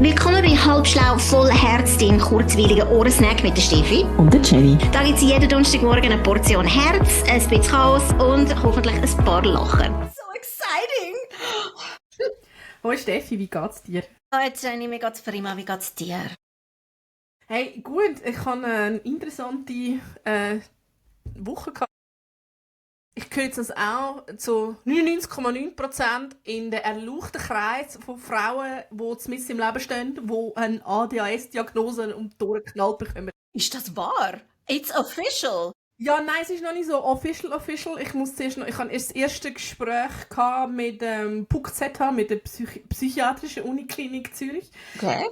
Willkommen bei Halbschlau voll Herz, dem kurzweiligen Ohrensnack mit der Steffi. Und der Jenny. Da gibt es jeden Donnerstagmorgen eine Portion Herz, ein bisschen Chaos und hoffentlich ein paar Lachen. So exciting! Hoi Steffi, wie geht's dir? Hallo Jenny, mir geht's prima, wie geht's dir? Hey, gut, ich habe eine interessante Woche gehabt. Ich gehöre jetzt also auch zu 99,9% in den erlauchten Kreis von Frauen, die mitten im Leben stehen, die eine ADHS-Diagnose um die Ohren geknallt bekommen. Ist das wahr? It's official! Ja, nein, es ist noch nicht so official. Ich hatte erst das erste Gespräch mit PUC-ZH, mit der psychiatrischen Uniklinik Zürich. Okay.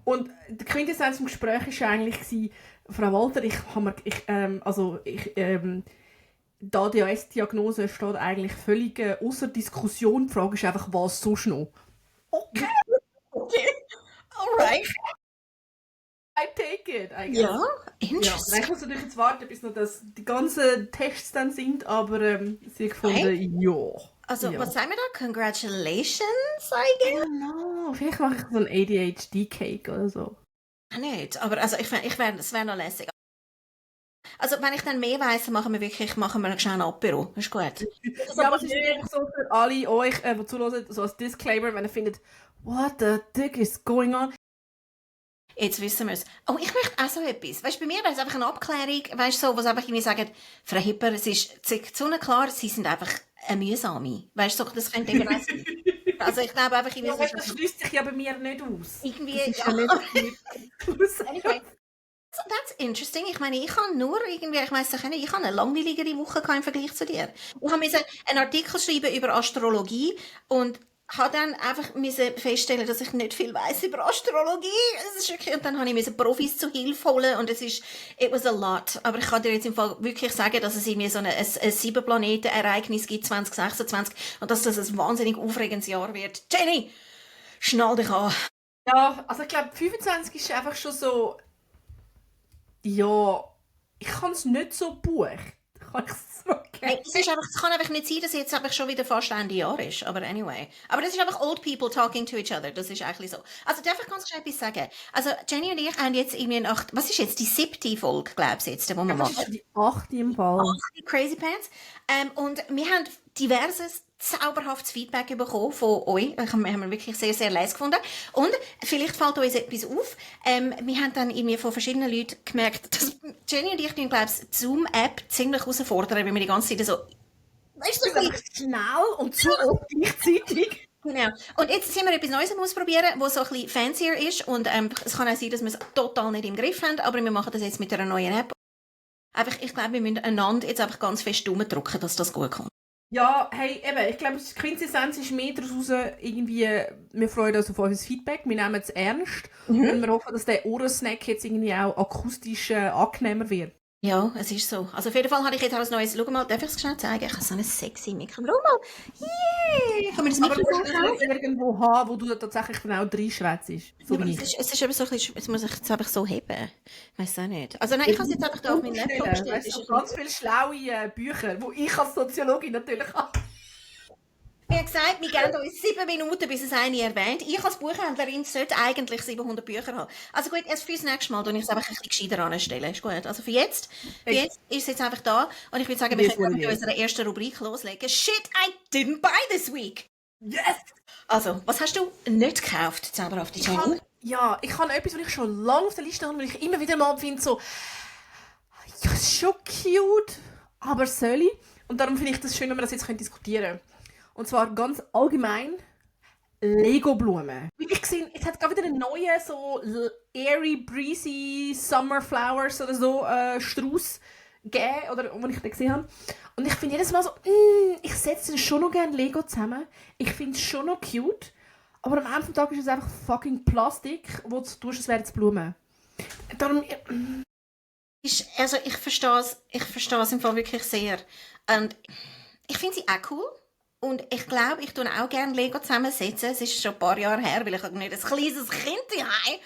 Und die Quintessenz des Gesprächs war eigentlich, Frau Walter, die ADHS-Diagnose steht eigentlich völlig außer Diskussion. Die Frage ist einfach, was sonst noch? Okay. Alright. I take it, I guess. Ja, interesting. Ich muss natürlich jetzt warten, bis noch die ganzen Tests dann sind, aber sie gefunden, ja. Also, ja. was sagen wir da? Congratulations, I guess? No, vielleicht mache ich so einen ADHD-Cake oder so. Nicht, aber also es wäre noch lässig. Also, wenn ich dann mehr weiss, machen wir noch schnell ein Apero. Ist gut. Ja, aber es ist wirklich so für alle euch, die zuhören, so als Disclaimer, wenn ihr findet, what the dick is going on? Jetzt wissen wir es. Oh, ich möchte auch so etwas. Weißt du, bei mir wäre es einfach eine Abklärung, weißt du, so, was einfach irgendwie sagen, Frau Hipper, es ist klar, sie sind einfach eine mühsame. Weißt du, so, das könnte eben auch sein. Also, ich glaube einfach, ja, das schließt sich ja bei mir nicht aus. Irgendwie, ja. Anyway. So, that's interesting. Ich meine, ich habe nur irgendwie, ich weiss nicht, ich habe eine langweiligere Woche im Vergleich zu dir. Ich habe einen Artikel schreiben über Astrologie und habe dann einfach feststellen, dass ich nicht viel weiss über Astrologie. Es ist wirklich, und dann habe ich Profis zu Hilfe holen und it was a lot. Aber ich kann dir jetzt im Fall wirklich sagen, dass es irgendwie so ein 7-Planeten-Ereignis gibt 2026 und dass das ein wahnsinnig aufregendes Jahr wird. Jenny, schnall dich an. Ja, also ich glaube, 25 ist einfach schon so, ja, ich kann es nicht so buchen. Hey, es kann einfach nicht sein, dass jetzt einfach schon wieder fast Ende Jahr ist. Aber anyway. Aber das ist einfach old people talking to each other. Das ist eigentlich so. Also darf ich ganz schnell etwas sagen? Also Jenny und ich haben jetzt irgendwie was ist jetzt die 7. Folge, glaubst du jetzt, die wir machen? Das ist die 8. im Fall. 8. Crazy Pants. Und wir haben diverses zauberhaftes Feedback bekommen von euch. Wir haben wirklich sehr, sehr leise gefunden. Und vielleicht fällt uns etwas auf. Wir haben dann irgendwie von verschiedenen Leuten gemerkt, dass Jenny und ich, glaube ich, die Zoom-App ziemlich herausfordern, weil wir die ganze Zeit so, weißt du, so schnell und so gleichzeitig. Genau. Und jetzt sind wir etwas Neues ausprobieren, was so ein bisschen fancier ist. Und es kann auch sein, dass wir es total nicht im Griff haben, aber wir machen das jetzt mit einer neuen App. Einfach, ich glaube, wir müssen einander jetzt einfach ganz fest drücken, dass das gut kommt. Ja, hey, eben, ich glaube, die Quintessenz ist mehr daraus, irgendwie, wir freuen uns auf euer Feedback, wir nehmen es ernst und wir hoffen, dass der Ohrensnack jetzt irgendwie auch akustisch angenehmer wird. Ja, es ist so. Also auf jeden Fall habe ich jetzt auch ein neues, schau mal, darf ich es schnell zeigen? Ich habe so ein sexy Mikrofon. Schau mal, yeah! Kann man das Mikrofon kaufen? Irgendwo haben, wo du tatsächlich genau reinschwätzt. So ja, es ist eben so ein bisschen, jetzt muss ich es einfach so heben. Ich weiss auch nicht. Also nein, ich habe es jetzt einfach da auf meinen Laptop gestellt. Es sind ganz viele schlaue Bücher, die ich als Soziologin natürlich habe. Wie gesagt, wir geben uns 7 Minuten, bis es eine erwähnt. Ich als Buchhändlerin sollte eigentlich 700 Bücher haben. Also gut, erst fürs nächste Mal tue ich es einfach ein bisschen gescheiter anstellen. Ist gut. Also für jetzt ist es jetzt einfach da. Und ich würde sagen, wir können mit unserer ersten Rubrik loslegen. Shit, I didn't buy this week. Yes! Also, was hast du nicht gekauft, zauberhafte Jenny? Ja, ich habe etwas, was ich schon lange auf der Liste habe, weil ich immer wieder mal finde, so, ja, ist schon cute, aber soll ich? Und darum finde ich das schön, wenn wir das jetzt diskutieren können. Und zwar ganz allgemein Lego-Blumen. Ich gesehen, es hat gerade wieder einen neuen, so airy, breezy Summer Flowers oder so Strauß gegeben, oder den ich den gesehen habe. Und ich finde jedes Mal so, ich setze schon noch gerne Lego zusammen. Ich finde es schon noch cute. Aber am Ende des Tages ist es einfach fucking Plastik, wo du tust, als wären es Blumen. Darum... Also ich verstehe es im Fall wirklich sehr. Und ich finde sie auch cool. Und ich glaube, ich tue auch gerne Lego zusammensetzen. Es ist schon ein paar Jahre her, weil ich habe nicht ein kleines Kind daheim.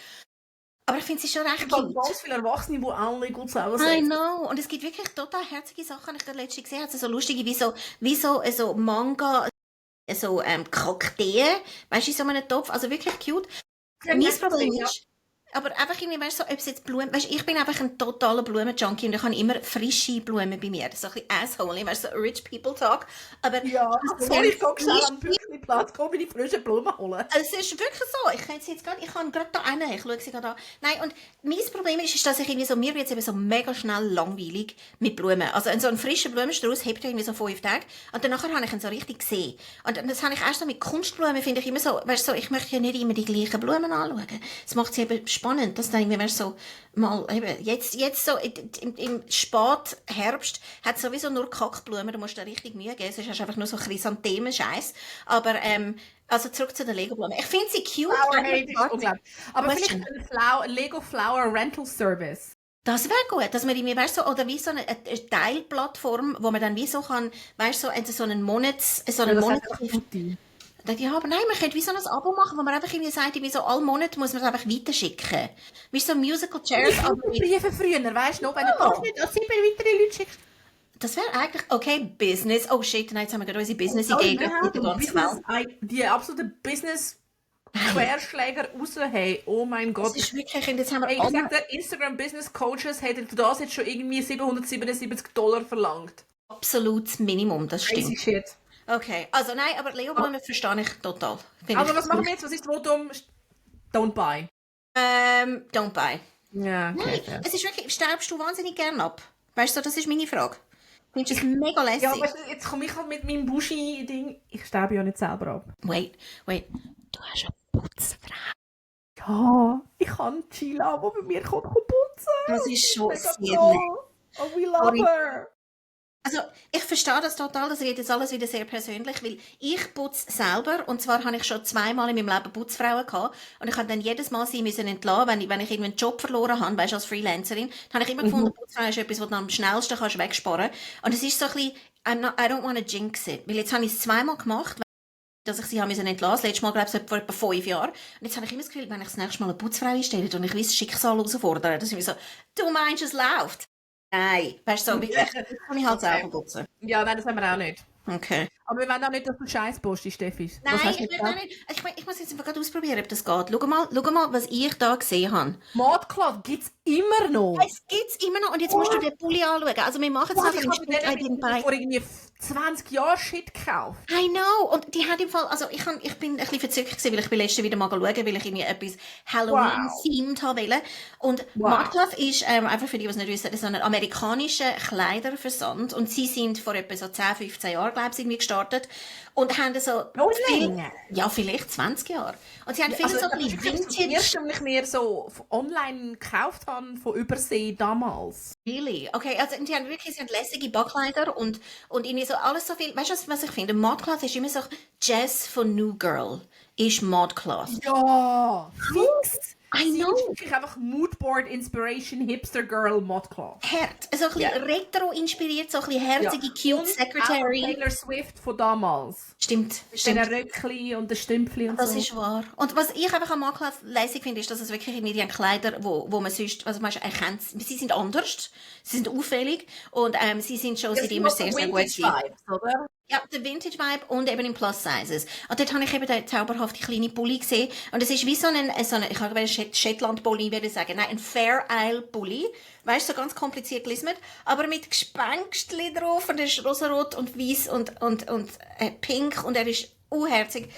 Aber ich finde sie schon recht cute. Es gibt ganz viele Erwachsene, die auch Lego zusammensetzen. I know. Und es gibt wirklich total herzige Sachen. Ich habe letztens gesehen, also so lustige, wie so Manga, so Kakteen, weißt du, in so einem Topf. Also wirklich cute. Ja, Mein ich Problem verstehe, ja. ist, aber einfach irgendwie, weißt du, so, ob es jetzt Blumen, weißt du, ich bin einfach ein totaler Blumenjunkie und ich habe immer frische Blumen bei mir. Das ist so ein bisschen asshole, weißt du, so Rich People Talk. Aber Ja, ich muss so sorry, gerne ich gehe schnell frische. am Büchlein-Platz, komm meine frischen Blumen holen. Es ist wirklich so. Ich kann jetzt gerade, ich kann gerade da rein, ich schaue sie gerade an. Nein, und mein Problem ist, dass ich irgendwie so, mir wird es eben so mega schnell langweilig mit Blumen. Also so ein frischer Blumenstrauß hebt irgendwie so 5 Tage und danach habe ich ihn so richtig gesehen. Und das habe ich erst so mit Kunstblumen, finde ich immer so, weißt du, so, ich möchte ja nicht immer die gleichen Blumen anschauen. Das macht es eben spannend, dass dann irgendwie, weißt du, so mal, eben, jetzt so im Spätherbst hat es sowieso nur Kackblumen, da musst du dir richtig Mühe geben, sonst hast du einfach nur so Chrysanthemen-Scheiß. Aber, also zurück zu den Lego-Blumen. Ich finde sie cute. Flower wenn man Hate ist schaut. unglaublich. Aber Was vielleicht denn? ein Lego Flower Rental Service. Das wäre gut, dass man irgendwie, weißt du, so, oder wie so eine Teilplattform, wo man dann wie so kann, weißt du, so einen Ja, das hat einfach Monats, gute. ja, aber nein, man könnte wie so ein Abo machen, wo man einfach irgendwie sagt, wie so alle Monate muss man es einfach weiterschicken. Wie so Musical Chairs, aber mit, Briefe früher, weißt du noch, wenn du das nicht an 7 weitere Leute schickst. das wäre eigentlich, okay, Business, oh shit, nein, jetzt haben wir gerade unsere Sorry, Business-Idee wir in haben der ganzen Welt. die absoluten Business-Querschläger raus, hey, oh mein Das Gott. ist wirklich, und jetzt haben wir Hey, ich alle, sag dir, Instagram Business Coaches hätten das jetzt schon irgendwie $777 verlangt. absolutes Minimum, das Crazy stimmt. shit. Okay, also nein, aber Lego-Blumen verstehe ich total. Finde Also ich was machen wir jetzt? Was ist das Votum? Don't buy. Don't buy. Ja, okay, Nein, fair. es ist wirklich, sterbst du wahnsinnig gern ab? Weißt du, das ist meine Frage. Findest du es mega Ja, lässig? weißt du, jetzt komme ich halt mit meinem Buschi-Ding. Ich sterbe ja nicht selber ab. Wait, du hast eine Putzfrau. Ja, ich kann Sheila, die bei mir kommt, putzen. Das ist schon Mega sehr nett. toll. Oh, we love Sorry. her. Also, ich verstehe das total, das wird jetzt alles wieder sehr persönlich, weil ich putze selber, und zwar habe ich schon 2-mal in meinem Leben Putzfrauen gehabt, und ich habe dann jedes Mal sie müssen entlassen, wenn ich irgendwie einen Job verloren habe, weißt du, als Freelancerin, dann habe ich immer gefunden, Putzfrau ist etwas, was du am schnellsten kannst wegsparen. Und es ist so ein bisschen, I don't want to jinx it, weil jetzt habe ich es 2-mal gemacht, dass ich sie habe müssen entlassen. Das letzte Mal, glaube ich, vor etwa 5 Jahren. Und jetzt habe ich immer das Gefühl, wenn ich das nächste Mal eine Putzfrau einstelle und ich will das Schicksal herausfordern, dass ich mir so, du meinst, es läuft? Nein, weißt du, so, wirklich, das kann ich halt Okay. selber putzen. Ja, nein, das haben wir auch nicht. Okay. Aber wir wollen auch nicht, dass du Scheiß postest, Steffi. Nein, Was hast du ich jetzt will auch gesagt? nicht. Ich muss jetzt einfach gerade ausprobieren, ob das geht. Schau mal, was ich da gesehen habe. Modcloth gibt es immer noch. Es gibt's immer noch und jetzt musst du den Pulli anschauen. Also wir machen es Boah, nachher ich im habe Stück denen vor irgendwie 20 Jahren Shit gekauft. I know. Und die hat im Fall, also ich bin ein bisschen verzückt gewesen, weil ich bin letztes wieder mal schauen, weil ich irgendwie etwas Halloween-themed haben wollte. Und Wow. Modcloth ist, einfach für die, die es nicht wissen, das ist ein amerikanischer Kleiderversand und sie sind vor etwa so 10, 15 Jahren, glaube ich, irgendwie gestartet und haben so Noch viel, länger? ja, vielleicht 20 Jahre. Und sie haben viel Also, so ein das bisschen ist das Vintage. erste, was ich mir so online gekauft habe, von Übersee damals. Really? Okay, also die haben wirklich, sie haben lässige Backkleider und irgendwie so alles so viel. Weißt du, was ich finde? Modcloth ist immer so Jazz von New Girl. Ist Modcloth. Ja, fix. I Sie know. ist wirklich einfach Moodboard Inspiration Hipster Girl Modcloth. Hart. So ein bisschen retro inspiriert, so ein bisschen herzige, cute Und Secretary. auch Taylor Swift von damals. Stimmt, Mit den stimmt. Röckli und den Stümpfli und Das so. ist wahr. Und was ich einfach an Modcloth lässig finde, ist, dass es wirklich irgendwie die haben Kleider, wo man sonst, also man erkennt, sie sind anders, sie sind auffällig und sie sind schon seit immer sehr, sehr gut gewesen. Vibes, oder? Ja, der Vintage-Vibe und eben in Plus-Sizes. Und dort habe ich eben den zauberhaften kleinen Pulli gesehen. Und es ist wie so ein ich habe einen Shetland-Pulli, würde ich sagen. Nein, ein Fair Isle-Pulli. Weißt du, so ganz kompliziert gelismet. Aber mit Gespenstchen drauf. Und er ist rosarot und weiß und pink. Und er ist unherzig.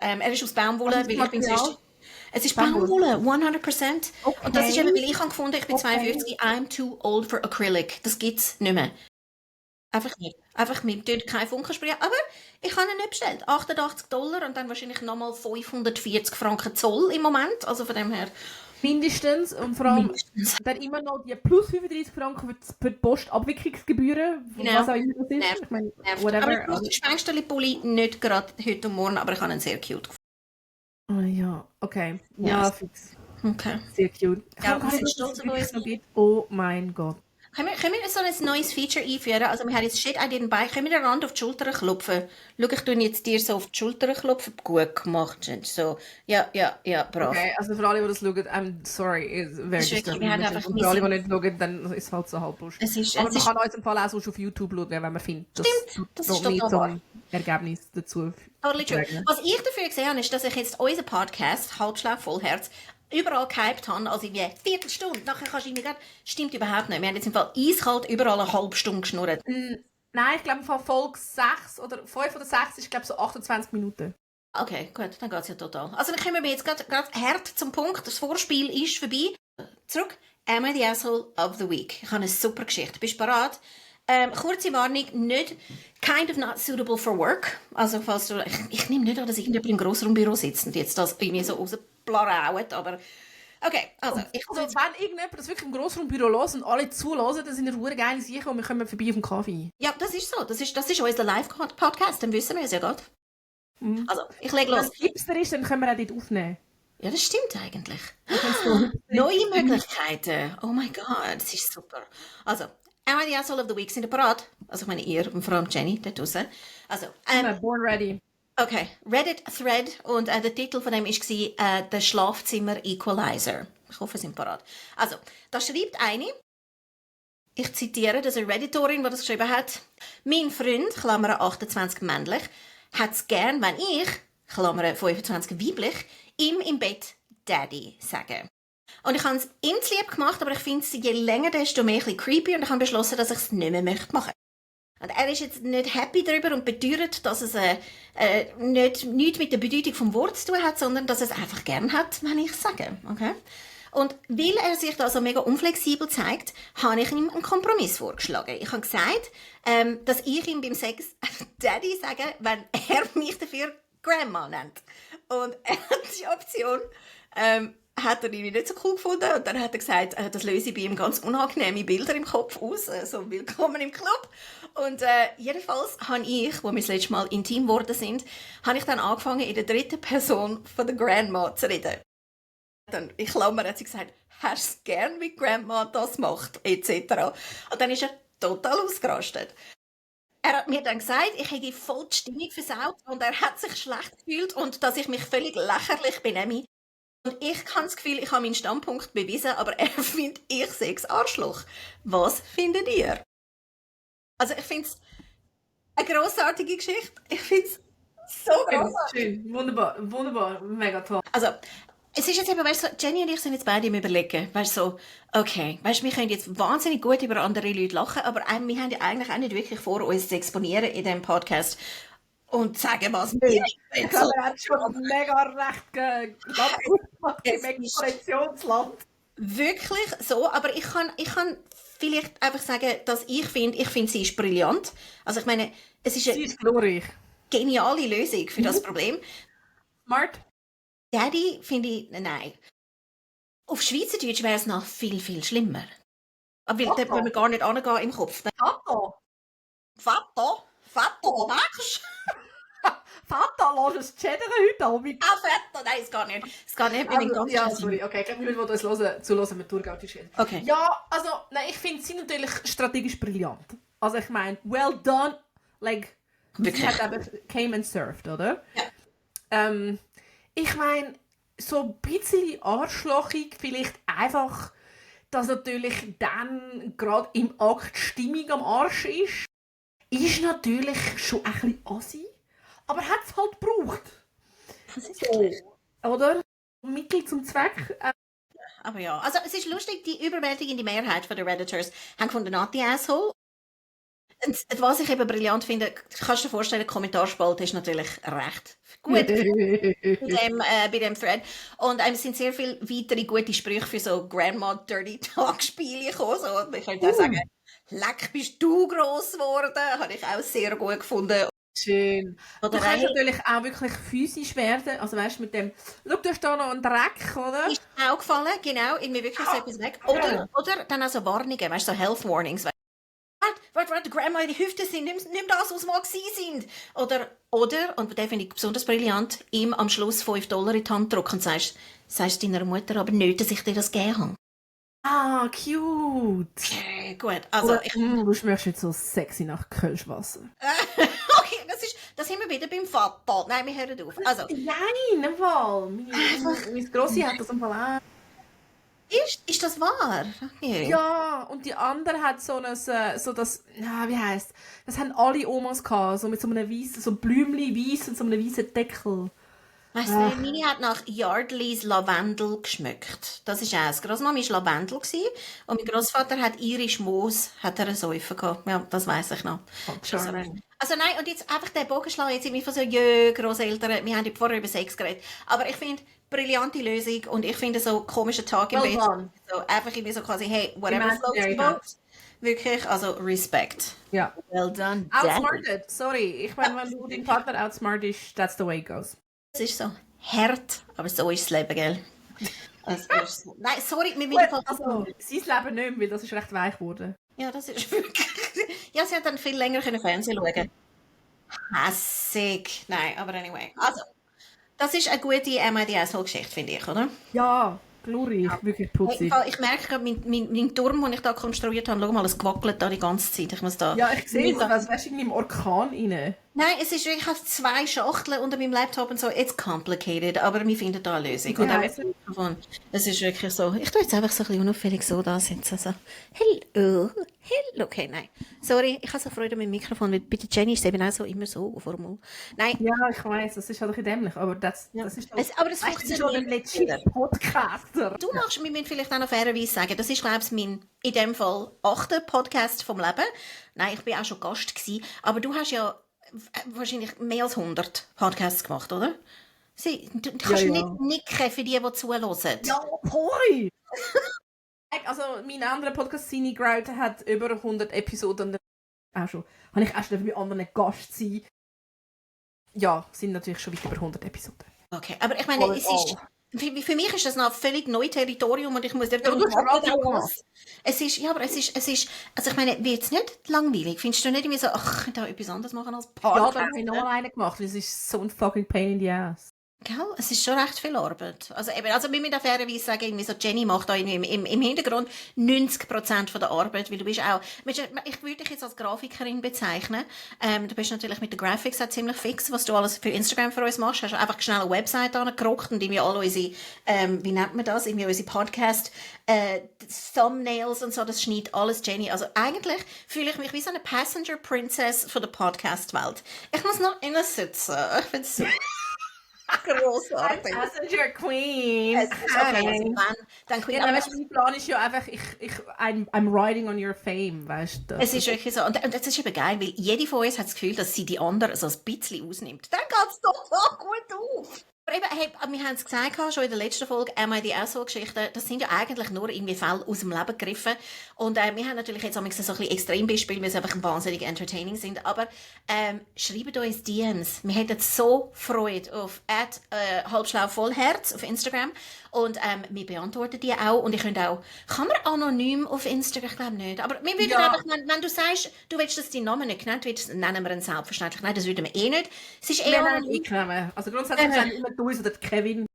Er ist aus Baumwolle. Was ist das Material? Es ist Baumwolle, 100%. Okay. Und das ist eben, weil ich habe gefunden, ich bin Okay. 52, I'm too old for acrylic. Das gibt's nicht mehr. Einfach nicht. Einfach mit dort kein Funken sprühen. Aber ich habe ihn nicht bestellt. $88 und dann wahrscheinlich nochmal 540 Franken Zoll im Moment. Also von dem her. Mindestens. Und vor allem Mindestens. dann immer noch die plus 35 Franken für die Postabwicklungsgebühren. Genau. Was auch immer das ist. Nervt. Ich meine, Nervt. whatever. Aber ich brauche den Spensterli-Pulli nicht gerade heute und morgen, aber ich habe ihn sehr cute gefunden. Ah ja, okay. Yes. Ja, fix. Okay. Sehr cute. Ich Ja, habe wir gar sind nicht, stolz dass es auf wirklich uns. noch gibt. Oh mein Gott. Können wir so ein neues Feature einführen? Also wir haben jetzt Shit I didn't buy. Können wir den Rand auf die Schulter klopfen? Schau, ich tue jetzt dir so auf die Schulter klopfen. Gut gemacht. Jen. So, ja, brav. Okay, also für alle, die das schauen, I'm sorry, it's very Das ist wirklich, disturbing. wir haben einfach Und für alle, die nicht schauen, dann ist es halt so halb Bullshit. Es ist, Aber es man ist kann uns im Fall auch sonst auf YouTube schauen, wenn man findet, dass Stimmt, das ist noch nicht total so wahr. ein Ergebnis dazu Totally true. sagen. Was ich dafür gesehen habe, ist, dass ich jetzt unseren Podcast, Halbschlag, Vollherz, überall gehypt habe, also irgendwie eine Viertelstunde, nachher kannst du irgendwie gerade, stimmt überhaupt nicht. Wir haben jetzt im Fall eiskalt überall eine halbe Stunde geschnurrt. Nein, ich glaube, von Folge 6 oder 5 oder 6 ist, glaube ich, so 28 Minuten. Okay, gut, dann geht es ja total. Also dann kommen wir jetzt gerade hart zum Punkt. Das Vorspiel ist vorbei. Zurück. Am I the Asshole of the Week? Ich habe eine super Geschichte. Bist du bereit? Kurze Warnung, nicht kind of not suitable for work. Also falls du, ich nehme nicht an, dass irgendjemand im Grossraumbüro sitzt und jetzt das irgendwie so rausblaraut, aber okay, also ich Also, wenn irgendjemand das wirklich im Grossraumbüro hört und alle zuhören, dann sind wir verdammt geile Sachen und wir kommen vorbei auf den Kaffee. ja, das ist so. Das ist unser Live-Podcast, dann wissen wir es ja gerade. Also, ich lege Wenn los. es Hipster ist, dann können wir auch dort aufnehmen. Ja, das stimmt eigentlich. So. Neue Möglichkeiten. Oh mein Gott, das ist super. Also, am I the Asshole of the Week? Sind ihr bereit? Also, ich meine, ihr und vor allem Jenny dort draussen. Also, Born ready. okay, Reddit-Thread und der Titel von dem war «Der Schlafzimmer-Equalizer». Ich hoffe, Sie sind bereit. Also, da schreibt eine, ich zitiere, das ist eine Redditorin, die das geschrieben hat, «Mein Freund, Klammer 28 männlich, hat es gern, wenn ich, Klammer 25 weiblich, ihm im Bett Daddy sage.» Und ich habe es ihm zu lieb gemacht, aber ich finde es je länger, desto mehr ein bisschen creepy und ich habe beschlossen, dass ich es nicht mehr machen möchte. Und er ist jetzt nicht happy darüber und beteuert, dass es nichts mit der Bedeutung vom Wort zu tun hat, sondern dass er es einfach gern hat, wenn ich es sage. Okay? Und weil er sich da so mega unflexibel zeigt, habe ich ihm einen Kompromiss vorgeschlagen. Ich habe gesagt, dass ich ihm beim Sex Daddy sage, wenn er mich dafür Grandma nennt. Und er hat die Option hat er irgendwie nicht so cool gefunden. Und dann hat er gesagt, das löse bei ihm ganz unangenehme Bilder im Kopf aus, so willkommen im Club. Und jedenfalls habe ich, wo wir das letzte Mal intim geworden sind, habe ich dann angefangen, in der dritten Person von der Grandma zu reden. Dann, in Klammer hat sie gesagt, hast du es gern, wie Grandma das macht, etc. Und dann ist er total ausgerastet. Er hat mir dann gesagt, ich hätte voll die Stimmung versaut und er hat sich schlecht gefühlt und dass ich mich völlig lächerlich benehme. Und ich habe das Gefühl, ich habe meinen Standpunkt bewiesen, aber er findet, ich sei das Arschloch. Was findet ihr? Also ich finde es eine grossartige Geschichte. Ich finde es so grossartig. Schön, wunderbar, mega toll. Also, es ist jetzt eben, weißt du, Jenny und ich sind jetzt beide im Überlegen. Weißt du, so, okay, weißt du, wir können jetzt wahnsinnig gut über andere Leute lachen, aber wir haben ja eigentlich auch nicht wirklich vor, uns zu exponieren in diesem Podcast und zu sagen, was wir Ich glaube, er hat schon mega recht im Expressionsland. Wirklich so, aber ich kann vielleicht einfach sagen, dass ich finde, sie ist brillant. Also ich meine, es ist Sie eine ist glorreich. geniale Lösung für das Problem. Smart. Daddy finde ich, nein. Auf Schweizerdeutsch wäre es noch viel, viel schlimmer. Aber weil da wollen wir gar nicht angehen im Kopf. Vater. Vater, magst du? Vater, lass es chattern heute Abend. Ah, Vater, nein, es geht nicht. Es geht nicht, wir müssen ganz Ja, schnell sein. sorry, okay, ich glaube, die Leute, die uns zuhören, mit Thurgau-Tisch. Okay. Ja, also, nein, ich finde sie natürlich strategisch brillant. Also ich meine, well done, like, Wirklich. sie hat eben came and served, oder? Ja. Ich meine, so ein bisschen arschlochig, vielleicht einfach, dass natürlich dann gerade im Akt die Stimmung am Arsch ist natürlich schon ein bisschen assi, aber hat es halt gebraucht. Das ist So, oder? Mittel zum Zweck. Aber ja, also es ist lustig, die überwältigende Mehrheit der Redditors haben gefunden, not the asshole. Und was ich eben brillant finde, kannst du dir vorstellen, die Kommentarspalte ist natürlich recht gut bei dem Thread. Und es sind sehr viele weitere gute Sprüche für so Grandma Dirty Talk Spiele gekommen. So. Und ich könnte auch sagen, leck, bist du gross geworden. Habe ich auch sehr gut gefunden. Schön. Oder Du kannst natürlich auch wirklich physisch werden. Also weißt du, mit dem, schau, du hast da noch einen Dreck, oder? ist mir auch gefallen, genau, in mir wirklich so etwas weg. Oder dann auch so Warnungen, weißt du, so Health Warnings. Warte, Grandma, die Hüfte sind, nimm das, was mal gewesen sind. Oder, und den finde ich besonders brillant, ihm am Schluss $5 in die Hand drücken und sagst deiner Mutter aber nicht, dass ich dir das gegeben habe. Ah, cute. Okay, gut, also Du schmeckst jetzt so sexy nach Kölschwasser. okay, das sind wir wieder beim Vater. Nein, wir hören auf. Also, Nein, im Fall. Meine Grossi hat das im Fall auch. Ist das wahr? Okay. Ja, und die andere hat so ein, wie heisst, das haben alle Omas gehabt, so mit so einem weißen, so Blümchen weiss und so einem weißen Deckel. Weißt du, meine hat nach Yardleys Lavendel geschmeckt. Das ist eins. Großmama war Lavendel gewesen, und mein Großvater hat irisch Moos, hat er einen Säufer gehabt. Ja, das weiss ich noch. Also nein, und jetzt einfach den Bogen schlagen, jetzt irgendwie von so, Grosseltern, wir haben vorher über Sex geredet, aber ich finde, brillante Lösung, und ich finde so komischer Tag im Well Bett, done. so einfach irgendwie so quasi, hey, whatever floats Imaginary your boat. Wirklich, also Respekt. Ja. Well done. Outsmarted, sorry. Ich meine, wenn du deinen Partner outsmartest, that's the way it goes. Es ist so hart, aber so ist das Leben, gell? Es ist so. Nein, sorry, wir müssen Also, sein Leben nicht mehr, weil das ist recht weich geworden. Ja, das ist wirklich... Ja, sie hat dann viel länger Fernsehen schauen. Hässig. Nein, aber anyway. Also, das ist eine gute MIDS-Geschichte, finde ich, oder? Ja, glorreich, wirklich Hey, putzig. ich merke gerade, mein Turm, den ich da konstruiert habe, schau mal, es gewackelt da die ganze Zeit. Ich muss da... Ja, ich sehe es, als wärst du irgendwie im Orkan rein. Nein, es ist wirklich, ich habe 2 Schachteln unter meinem Laptop und so. It's complicated, aber wir finden da eine Lösung. Wie Und auch heisst mit dem Mikrofon. Es ist wirklich so. Ich tue jetzt einfach so ein bisschen unauffällig so da sitzen. So, hello. Okay, nein. Sorry, ich habe so Freude mit dem Mikrofon, weil bei der Jenny ist es eben auch so immer so formal. Nein. Ja, ich weiss, das ist halt ein bisschen dämlich, aber das ist doch... Aber das Das ist schon ein legit Podcaster. Du machst, wir müssen vielleicht auch noch fairerweise sagen, das ist, glaube ich, mein, in dem Fall, 8. Podcast vom Leben. Nein, ich bin auch schon Gast gewesen, aber du hast ja wahrscheinlich mehr als 100 Podcasts gemacht, oder? Du kannst Ja. nicht nicken für die zuhören. Ja, hoi! Also, mein anderer Podcast, Cine Grout, hat über 100 Episoden. Auch schon. Habe ich auch schon bei anderen Gast sein. Ja, sind natürlich schon weit über 100 Episoden. Okay, aber ich meine, es ist... Für mich ist das noch völlig neues Territorium, und ich muss dort Ja, du hast Radio gemacht. Es ist, also ich meine, wird es nicht langweilig? Findest du nicht irgendwie so, ach, ich da etwas anderes machen als Ja, Podcast? dann habe ich nochmal einen gemacht, weil es ist so ein fucking pain in the ass. Gell? Es ist schon recht viel Arbeit. Also eben, also wir müssen auch fairerweise sagen, irgendwie so, Jenny macht da irgendwie im Hintergrund 90% von der Arbeit, weil du bist auch, ich würde dich jetzt als Grafikerin bezeichnen. Du bist natürlich mit den Graphics auch ziemlich fix, was du alles für Instagram für uns machst. Hast du einfach schnell eine Website angerockt und irgendwie alle unsere, wie nennt man das, irgendwie unsere Podcast, Thumbnails und so, das schneidet alles Jenny. Also eigentlich fühle ich mich wie so eine Passenger Princess von der Podcast-Welt. Ich muss noch innen sitzen. Ich finde es super. Grossartig. Passenger Queen. Okay, also dann Queen. Ja, Aber weißt du, mein Plan ist ja einfach, I'm riding on your fame, weißt du. es ist wirklich so. Und das ist eben geil, weil jede von uns hat das Gefühl, dass sie die andere so ein bisschen ausnimmt. Dann geht es doch so gut auf. Aber eben, hey, wir haben es gesagt, schon in der letzten Folge, MIDS-Geschichten, das sind ja eigentlich nur irgendwie Fälle aus dem Leben gegriffen. Und wir haben natürlich jetzt so ein bisschen Extrembeispiele, weil sie einfach wahnsinnig entertaining sind. Aber schreibt uns DMs. Wir hätten so Freude auf @halbschlauvollherz auf Instagram. Und wir beantworten die auch. Und ihr könnt auch, kann man anonym auf Instagram? Ich glaube nicht. Aber wir würden einfach, wenn du sagst, du willst, dass dein Name nicht genannt wird, nennen wir ihn selbstverständlich. Nein, das würden wir eh nicht. Es ist eher anonym. Also grundsätzlich sind immer du oder Kevin.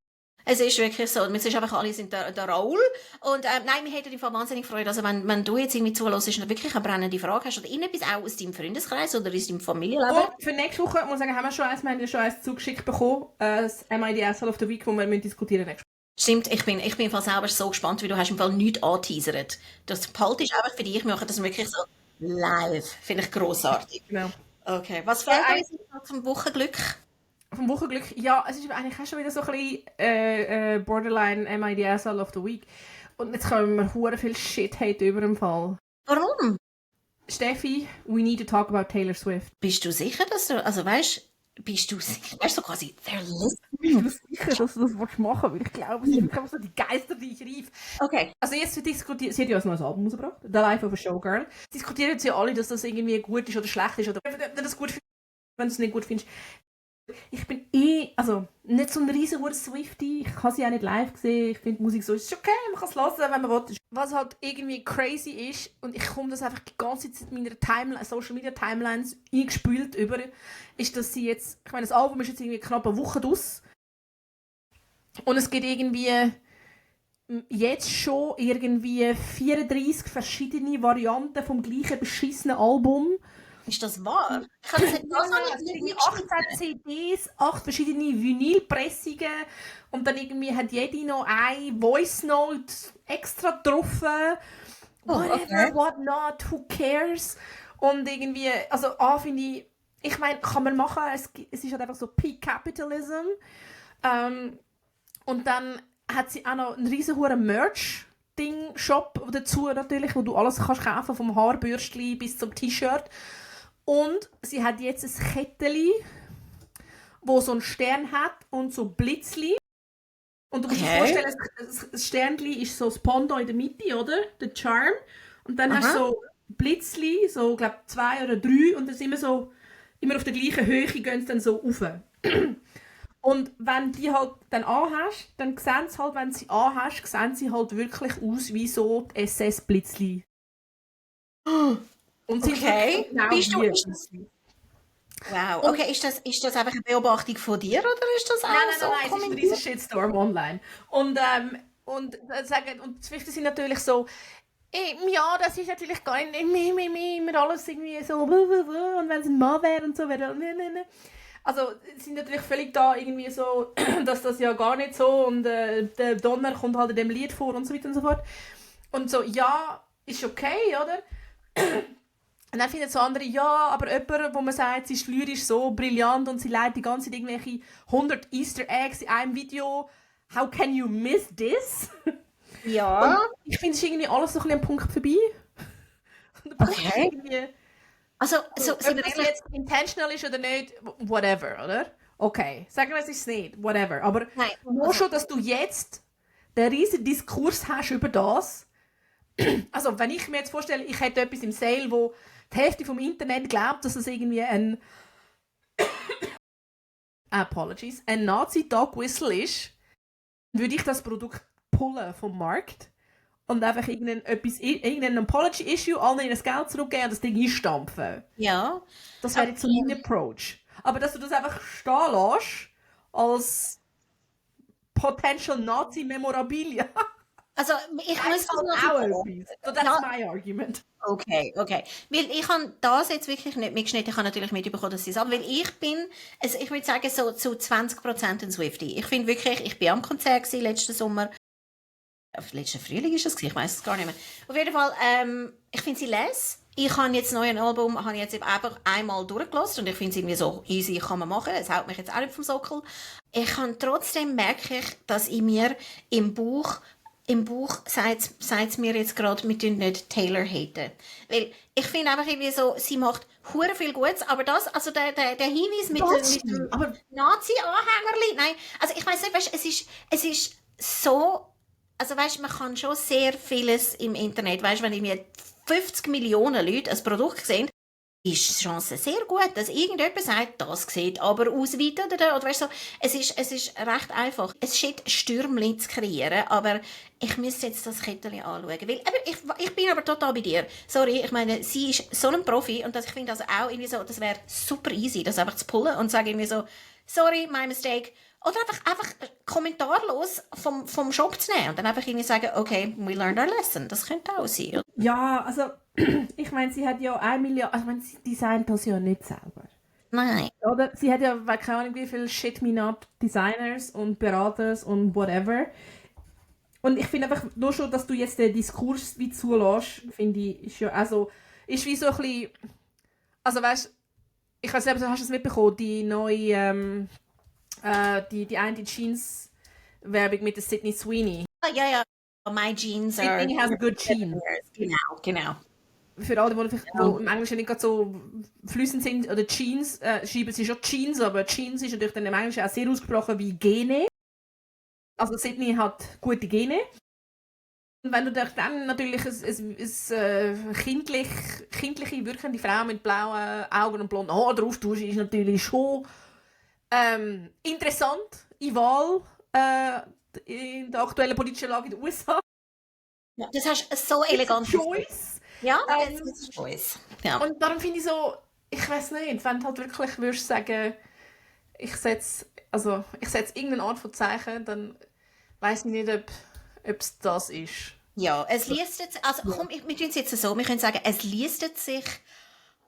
Es ist wirklich so. Wir sind einfach alle sind der Raoul. Und nein, wir hätten im Fall wahnsinnig Freude. Also wenn du jetzt irgendwie zuhörst und wirklich eine brennende Frage hast oder irgendetwas auch aus deinem Freundeskreis oder aus deinem Familienleben. Und für nächste Woche, muss ich sagen, haben wir schon eins zugeschickt bekommen. Das MIDS of the Week, wo wir diskutieren nächste Woche. Stimmt, ich bin im Fall selber so gespannt, wie du hast im Fall nichts angeteasert. Das behalte ich einfach für dich. Wir machen das wirklich so live. Finde ich grossartig. Genau. Okay, was fehlt uns noch zum Wochenglück? Vom Wochenglück, ja, es ist eigentlich auch schon wieder so ein bisschen Borderline MIDS of the Week. Und jetzt kommen wir hure viel Shit-Hate über im Fall. Warum? Steffi, we need to talk about Taylor Swift. Bist du sicher, dass du, also bist du sicher, weißt du, so quasi, they're listening? Ich bin sicher, dass du das machen willst, weil ich glaube, es sind wirklich so die Geister, die ich rief. Okay. Also jetzt diskutiert, sie hat ja ein neues Album rausgebracht, The Life of a Showgirl. Diskutieren sie alle, dass das irgendwie gut ist oder schlecht ist oder wenn du das gut findest, wenn du es nicht gut findest. Ich bin also nicht so ein riesen Swiftie, ich habe sie auch nicht live gesehen, ich finde die Musik so, ist okay, man kann es hören, wenn man will. Was halt irgendwie crazy ist, und ich komme das einfach die ganze Zeit in meiner Social Media Timelines eingespült über, ist, dass sie jetzt, ich meine, das Album ist jetzt irgendwie knapp eine Woche draus und es gibt irgendwie jetzt schon irgendwie 34 verschiedene Varianten vom gleichen beschissenen Album. Ist das wahr? Ich habe das nicht, das habe ich Es nicht sind irgendwie 18 mitgeschnitten. CDs, 8 verschiedene Vinylpressungen und dann irgendwie hat jede noch eine Voice Note extra getroffen. Oh, Whatever, okay. what not, who cares? Und irgendwie, also finde ich meine, kann man machen, es ist halt einfach so Peak Capitalism. Und dann hat sie auch noch einen riesen hohen Merch-Ding-Shop dazu natürlich, wo du alles kannst kaufen, vom Haarbürstchen bis zum T-Shirt. Und sie hat jetzt ein Kettchen, wo so einen Stern hat und so Blitzli. Und du musst dir vorstellen, das Sternchen ist so das Pendant in der Mitte, oder? Der Charm. Und dann hast du so Blitzli, so, glaube 2 oder 3, und das ist immer auf der gleichen Höhe gehen sie dann so rauf. Und wenn die halt dann anhast, dann sehen sie halt, wenn sie anhast, sehen sie halt wirklich aus wie so die SS-Blitzli. Und sind Okay. genau Bist du, wie ist das, wow. Okay, ist das einfach eine Beobachtung von dir oder ist das auch Nein, so es ist ein kommentiert? riesiger Shitstorm online. Und Zwifte sind natürlich so, ja, das ist natürlich gar nicht immer alles irgendwie so, und wenn es ein Mann wäre und so wäre, Also, sie sind natürlich völlig da irgendwie so, dass das ja gar nicht so und der Donner kommt halt in dem Lied vor und so weiter und so fort. Und so, ja, ist okay, oder? Und dann finden so andere, ja, aber jemand, wo man sagt, sie ist lyrisch so brillant und sie leitet die ganze Zeit irgendwelche 100 Easter Eggs in einem Video. How can you miss this? Ja. Und ich finde, es ist irgendwie alles so ein bisschen am Punkt vorbei. Und der Punkt ist Okay. irgendwie, Also, so, so, sind ob wir das ehrlich? jetzt intentional ist oder nicht, whatever, oder? Okay, sagen wir, es ist nicht, whatever. Aber Nein. nur schon, dass du jetzt den riesen Diskurs hast über das. Also, wenn ich mir jetzt vorstelle, ich hätte etwas im Sale, wo die Hälfte vom Internet glaubt, dass es irgendwie ein ein Nazi-Dog-Whistle ist, würde ich das Produkt pullen vom Markt und einfach irgendein Apology-Issue, allen ihnen das Geld zurückgeben und das Ding einstampfen. Ja. Das wäre jetzt so mein Approach. Aber dass du das einfach stehen lässt als Potential Nazi-Memorabilia, Also, ich das muss ist das halt noch auch sagen. etwas. So, that's Ja, my argument. okay. Weil ich habe das jetzt wirklich nicht mitgeschnitten. Ich habe natürlich mitbekommen, dass sie es haben. Weil also ich würde sagen, so zu 20% ein Swiftie. Ich finde wirklich, ich bin am Konzert gewesen, letzten Sommer. Letzten Frühling ist es gewesen, ich weiß es gar nicht mehr. Auf jeden Fall, ich finde sie les. Ich habe jetzt neuen Album, habe ich jetzt eben einfach einmal durchgelassen und ich finde es irgendwie so easy, kann man machen. Es haut mich jetzt auch nicht vom Sockel. Ich kann trotzdem merke ich, dass in mir im Buch sagt es mir jetzt gerade, wir tun nicht Taylor haten. Weil ich finde einfach irgendwie so, sie macht hure viel Gutes, aber das, also der Hinweis mit dem Aber Nazi-Anhängerli, nein, also ich weiss nicht, weißt, es ist so, also weißt, man kann schon sehr vieles im Internet, weißt, wenn irgendwie 50 Millionen Leute ein Produkt sehen, ist die Chance sehr gut, dass irgendjemand sagt, das sieht aber aus wie oder weißt so, es ist recht einfach. Es steht Stürmli zu kreieren, aber ich müsste jetzt das Kettchen anschauen, weil ich bin aber total bei dir. Sorry, ich meine, sie ist so ein Profi und ich finde das auch irgendwie so, das wäre super easy, das einfach zu pullen und sagen irgendwie so, sorry, my mistake. Oder einfach kommentarlos vom Shop zu nehmen und dann einfach irgendwie sagen, okay, we learned our lesson. Das könnte auch sein. ja, also ich meine, sie hat ja 1 Milliarde, also ich meine, sie designt das ja nicht selber. Nein. Oder? Sie hat ja, keine Ahnung, wie viele Shit-Me-Not-Designers und Beraters und whatever. Und ich finde einfach, nur schon, dass du jetzt den Diskurs wie zulässt, finde ich, ist ja also, ist wie so ein bisschen, also weißt, ich weiß nicht, hast du es mitbekommen, die neue, die eine Jeans-Werbung mit der Sydney Sweeney. Ja. My jeans are... Sydney has good jeans. Genau. Für alle, die vielleicht wo im Englischen nicht gerade so flüssend sind, oder Jeans, schreiben sie schon Jeans, aber Jeans ist natürlich dann im Englischen auch sehr ausgesprochen wie Gene. Also Sydney hat gute Gene. Und wenn du dich dann natürlich eine kindliche wirkende Frau mit blauen Augen und blonden Haaren drauf tust, ist natürlich schon interessant in Wahl in der aktuellen politischen Lage in den USA. Ja, das hast du so elegant Choice. Ja, Ähm, das ist Choice. Ja. Und darum finde ich so, ich weiß nicht, wenn du halt wirklich würdest sagen, ich setze irgendeine Art von Zeichen, dann weiß ich nicht, ob es das ist. Ja, es liest jetzt, also komm, wir tun es jetzt so, wir können sagen, es liest sich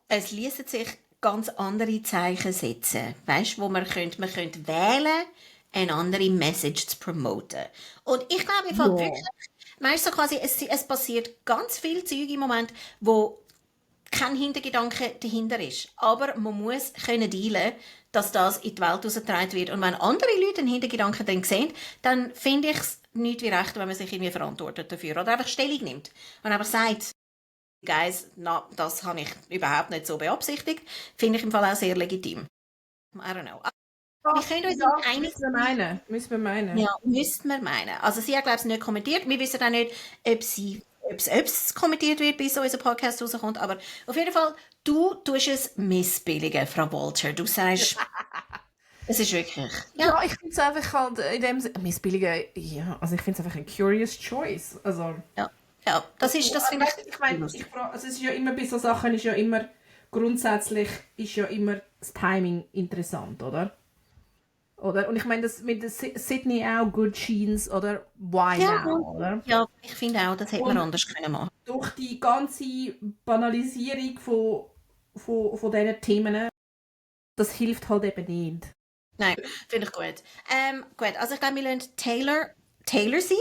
es ließen sich ganz andere Zeichen setzen. Weißt du, wo man könnte wählen, eine andere Message zu promoten. Und ich glaube, im Fall wirklich, weißt du, so quasi, es passiert ganz viel Zeug im Moment, wo kein Hintergedanke dahinter ist. Aber man muss können dealen, dass das in die Welt herausgetragen wird. Und wenn andere Leute einen Hintergedanken dann sehen, dann finde ich es nicht wie recht, wenn man sich irgendwie verantwortet dafür. Oder einfach Stellung nimmt. Und einfach sagt, Guys, das habe ich überhaupt nicht so beabsichtigt. Finde ich im Fall auch sehr legitim. I don't know. Wir können uns Ja, einig müssen wir meinen. Ja, müsste man meinen. Also sie hat, glaube ich, nicht kommentiert. Wir wissen auch nicht, ob es kommentiert wird, bis unser Podcast rauskommt. Aber auf jeden Fall, du tust es missbilligen, Frau Walter. Du sagst, es ist wirklich... Ja, ich finde es einfach halt in dem missbilligen, ja, also ich finde es einfach ein curious choice. Also, Ja, das finde ich... ich meine, also es ist ja immer bei so Sachen, ist ja immer, grundsätzlich ist ja immer das Timing interessant, oder? Oder? Und ich meine, das mit Sydney auch, Good Jeans, oder? Why now, oder? Ja, ich finde auch, das hätte man anders können machen. Durch die ganze Banalisierung von diesen Themen, das hilft halt eben nicht. Nein, finde ich gut. Gut, also ich glaube, wir lassen Taylor sein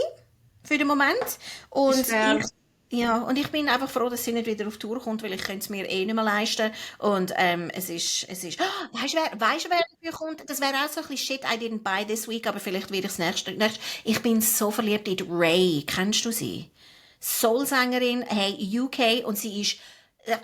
für den Moment. Und ich bin einfach froh, dass sie nicht wieder auf Tour kommt, weil ich könnte es mir eh nicht mehr leisten. Und es ist, weißt du, wer dafür kommt? Das wäre auch so ein bisschen Shit, I didn't buy this week, aber vielleicht werde ich es nächste. Ich bin so verliebt in Ray. Kennst du sie? Soul-Sängerin, hey, UK, und sie ist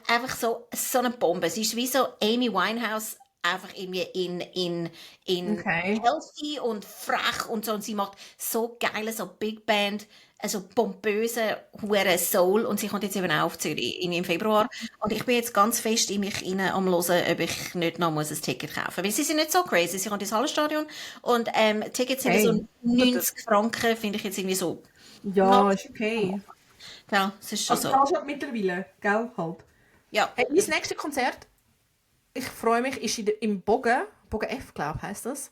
einfach so eine Bombe. Sie ist wie so Amy Winehouse, einfach irgendwie in healthy und frech und so. Und sie macht so geile, so Big Band, also pompöse, hure Soul. Und sie kommt jetzt eben auch auf Zürich im Februar. Und ich bin jetzt ganz fest in mich am Hören, ob ich nicht noch ein Ticket kaufen muss. Weil sie sind nicht so crazy. Sie kommt ins Hallenstadion und Tickets sind so 90 Franken, finde ich jetzt irgendwie so. Ja, ist okay. Ja, es ist schon so. Also halt mittlerweile, gell, halt. Ja. Hey, mein nächstes Konzert, ich freue mich, ist im Bogen F, glaube ich, heisst das,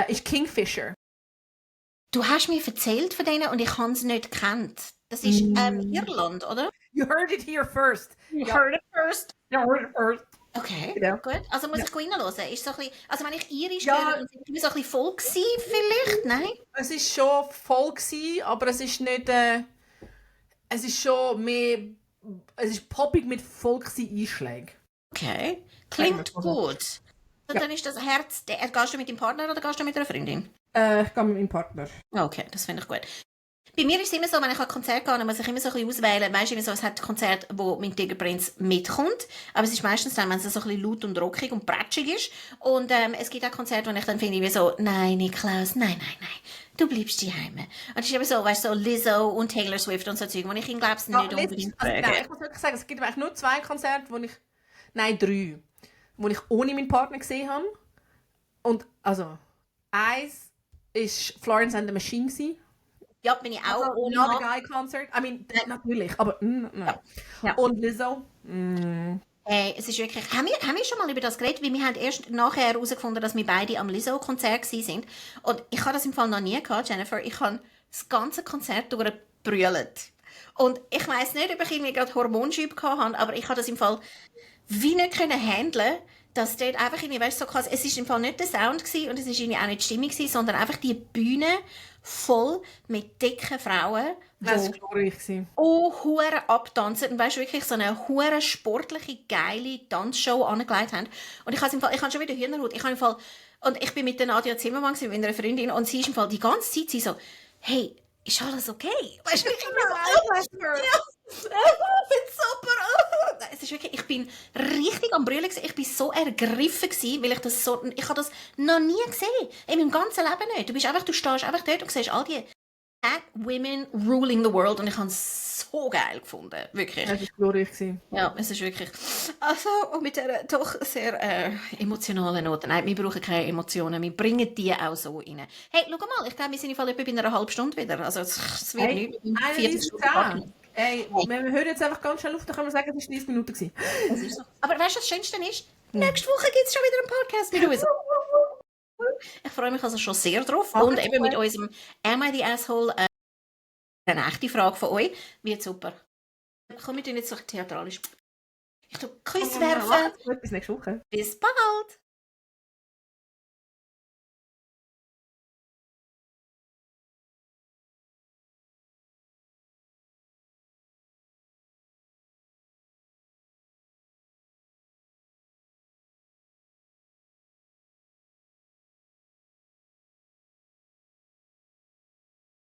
ist Kingfisher. Du hast mir erzählt von denen und ich habe es nicht gekannt. Das ist Irland, oder? You heard it here first. You heard it first. You heard it first. Okay, Ja. gut. Also muss ich reinhören. Ist so ein bisschen, also wenn ich irisch Ja. höre, ist es so ein bisschen Folk gewesen, vielleicht? Nein? Es ist schon voll gewesen, aber es ist nicht, es ist schon mehr, es ist poppig mit Folksy-Einschlägen. Okay, klingt gut. Und dann ist das Herz, gehst du mit deinem Partner oder gehst du mit einer Freundin? Ich gehe mit meinem Partner. Okay, das finde ich gut. Bei mir ist es immer so, wenn ich an Konzert gehe, dann muss ich immer so ein bisschen auswählen. Weißt du, so, es hat ein Konzert, wo mein Tigerprinz mitkommt. Aber es ist meistens dann, wenn es so ein bisschen laut und rockig und prätschig ist. Und es gibt auch Konzerte, wo ich dann finde, wie so, nein, Niklaus, nein. Du bleibst daheim. Und es ist eben so, weißt du, so Lizzo und Taylor Swift und so Zeug, wo ich ihn, glaube ich, nicht unbedingt frage. Nein, ich muss wirklich sagen, es gibt eigentlich nur 2 Konzerte, drei, wo ich ohne meinen Partner gesehen habe. Und, also, eins ist Florence and the Machine gewesen. Ja, bin ich auch ohne Not a Guy Concert. I mean, natürlich, aber Ja. Und Lizzo. Hey, es ist wirklich... Haben wir schon mal über das geredet? Weil wir haben erst nachher herausgefunden, dass wir beide am Lizzo-Konzert sind. Und ich habe das im Fall noch nie gehabt, Jennifer. Ich habe das ganze Konzert durchgebrüllt. Und ich weiss nicht, ob ich irgendwie gerade Hormonschub hatte, aber ich habe das im Fall wie nicht handeln, dass dort einfach irgendwie, weißt du, so quasi, es ist im Fall nicht der Sound gewesen, und es ist irgendwie auch nicht die Stimmung gewesen, sondern einfach die Bühne voll mit dicken Frauen, Das war glorreich. hure abtanzen und weißt du, wirklich so eine hure sportliche, geile Tanzshow angelegt haben. Und ich habe schon wieder Hühnerhaut. Und ich bin mit der Nadia Zimmermann mit einer Freundin und sie ist im Fall die ganze Zeit sie so, hey, ist alles okay? Weißt du, ich finde super. Es ist wirklich, ich bin richtig am Brüllen gewesen. Ich bin so ergriffen gewesen, weil ich habe das noch nie gesehen. In meinem ganzen Leben nicht. Du stehst einfach dort und siehst all die women ruling the world und ich habe es so geil gefunden. Wirklich. Das war glorreich. Ja, es ist wirklich. Also, und mit dieser doch sehr emotionalen Note. Nein, wir brauchen keine Emotionen. Wir bringen die auch so rein. Hey, schau mal, ich glaube, wir sind im Fall etwa bei einer halben Stunde wieder. Also, es wird nicht mit 40 Stunden. Hey, wir hören jetzt einfach ganz schnell auf, dann können wir sagen, es war 30 Minuten. Das ist so. Aber weißt du, was das Schönste ist? Nächste Woche gibt es schon wieder einen Podcast mit uns. Ich freue mich also schon sehr drauf. Und eben mit unserem Am I the Asshole? Eine echte Frage von euch. Wird super. Komm, wir tun jetzt so theatralisch. Ich tu Küsse werfen. Macht's gut, bis nächste Woche. Bis bald.